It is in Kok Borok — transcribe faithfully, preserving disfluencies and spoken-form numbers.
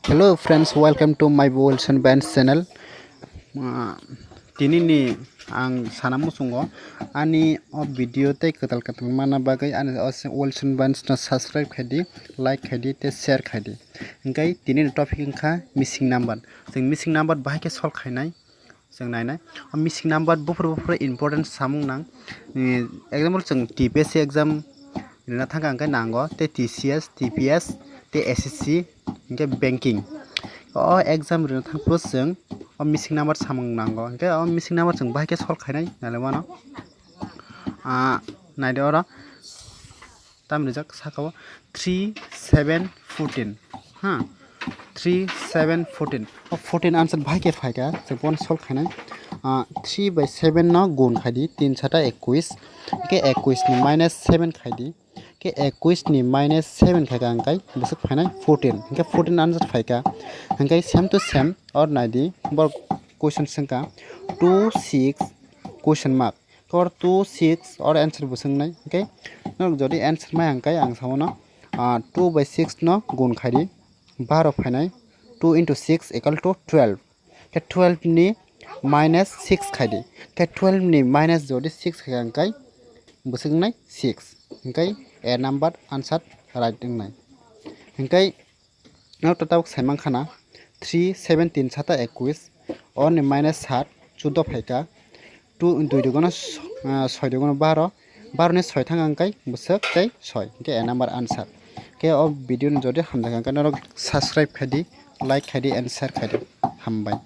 Hello friends, welcome to my Wilson Bands channel. Ah, tini ni ang sana muchungo ani o video tei kwtal kwtal manna bagwi ani o Wilson Bands no subscribe khaidi, like khaidi tei share khaidi. Hingkai tini ni topic wngkha missing number. Chwng missing number bahai khe solve khainai. Chwng nainai. O missing number buphuru buphuru important samung nang. Ni example chwng T P S C exam rina thangkha hingke nango tei T C S, T P S, tei S S C, hingke banking. O exam rina thangphuru chwng o missing number samung nango. Hingke o missing number chwng bahai khe solve khainai nailaimano. Ah, naidi oro. Tam rijak saka o three seven fourteen. Ha, three seven fourteen. O fourteen answer bahai khe phaikha, chwng bono solve khainai. Ah, three by seven no gun khaidi, tin sata ekwis. Hingke ekwis ni minus seven khaidi. Hingke ekwis ni minus seven khaikha hingkai bwswk phainai fourteen. Hingke fourteen answer phaikha. Hingke same to same or naidi, bor question swngkha two six question mark. Tor two six or answer bo swngnai, okay? Norok jodi answer maya hingkai ang samono, ah, two by six no gun khaidi, baro phainai, two into six equal to twelve. Khe twelve ni minus six khaidi. Khe twelve ni minus jodi six khaikha hingkai bwswk wngnai six. Hingkai A number answer right wngnai. Hingkai Norok to tabuk sai mankha na, three seven tin sata ekwis, or ni minus sat, chudo phaikha, two dui dugono soi dugono baro, baro ni soi thang ang kai bwswk tei soi, hingke A number answer. Khe o video no jodi hamjak ang khe norok subscribe khaidi, like khaidi and share khaidi. Hambai.